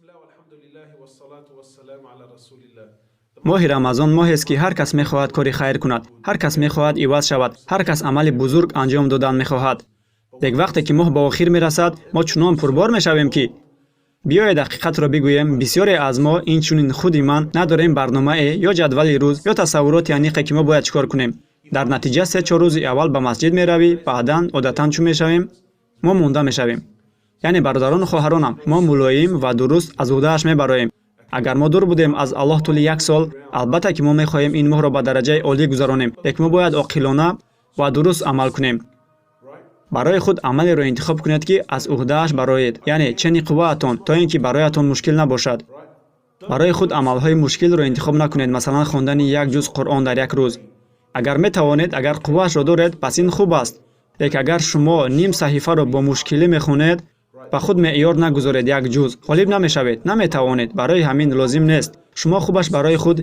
الله والصلاة والسلام على رسول الله. Моҳи Рамазон моҳест, ки ҳар кас мехоҳад кори хайр кунад, ҳар кас мехоҳад иваз шавад, ҳар кас амали бузург анҷом додан мехоҳад. Лек вақте ки моҳ ба охир мерасад, мо чунон пурбор мешавем, ки, биёед ҳақиқатро бигӯем, бисёре аз мо, инчунин худи ман, надорем барномае ё ҷадвали рӯз ё тасаввуроти аниқе, ки мо бояд чӣ кор кунем. Дар натиҷа 3-4 рӯзи аввал ба масҷид меравӣ, баъдан одатан чӣ мешавем? Мо монда мешавем. Яъне, бародарону хоҳаронам, мо мулоим ва дуруст аз уҳдааш мебароем. Агар мо дур будем аз Аллоҳ тӯли як сол, албатта ки мо мехоҳем ин моҳро ба дараҷаи олӣ гузаронем, лек мо бояд оқилона ва дуруст амал кунем. Барои худ амалеро интихоб кунед, ки аз уҳдааш бароед, яъне чени қувваатон, то ин ки бароятон мушкил набошад. Барои худ амалҳои мушкилро интихоб накунед, масалан, хондани як ҷуз Қуръон дар як рӯз. Агар метавонед, агар қувваашро доред, пас ин хуб аст. Лек агар шумо ним саҳифаро бо мушкилӣ мехонед, ба худ меъёр нагузоред як ҷуз, ғолиб намешавед, наметавонед. Барои ҳамин лозим нест. Шумо хубаш барои худ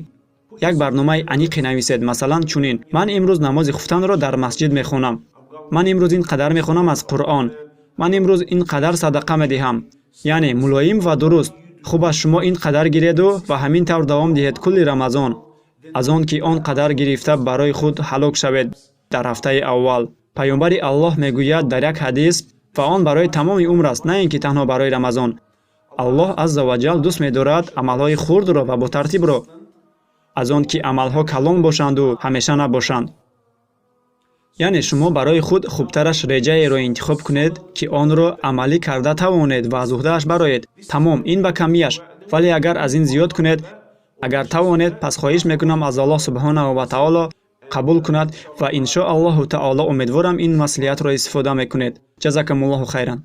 як барномаи аниқе нависед, масалан, чунин: ман имрӯз намози хуфтанро дар масҷид мехонам, ман имрӯз ин қадар мехонам аз Қуръон, ман имрӯз ин қадар садақа медиҳам. Яъне мулоим ва дуруст. Хубаш шумо ин қадар гиреду ва ҳамин тавр давом диҳед кулли Рамазон, аз он ки он қадар гирифта барои худ ҳалок шавед дар ҳафтаи аввал. Паёмбари Аллоҳ мегӯяд дар як ҳадис, ва он барои тамоми умр аст, на ин ки танҳо барои Рамазон: Аллоҳ азза ва ҷал дӯст медорад амалҳои хурдро ва ботартибро, аз он ки амалҳо калон бошанду ҳамеша набошанд. Яъне шумо барои худ хубтараш реҷаеро интихоб кунед, ки онро амалӣ карда тавонед ва аз уҳдааш бароед. Тамом, ин ба камияш. Вале агар аз ин зиёд кунед, агар тавонед, пас хоҳиш мекунам аз Аллоҳ субҳонаҳу ва таоло қабул кунад ва иншоаллоҳу таоло умедворам, ин маслиҳатро истифода мекунед. Ҷазакумуллоҳу хайран.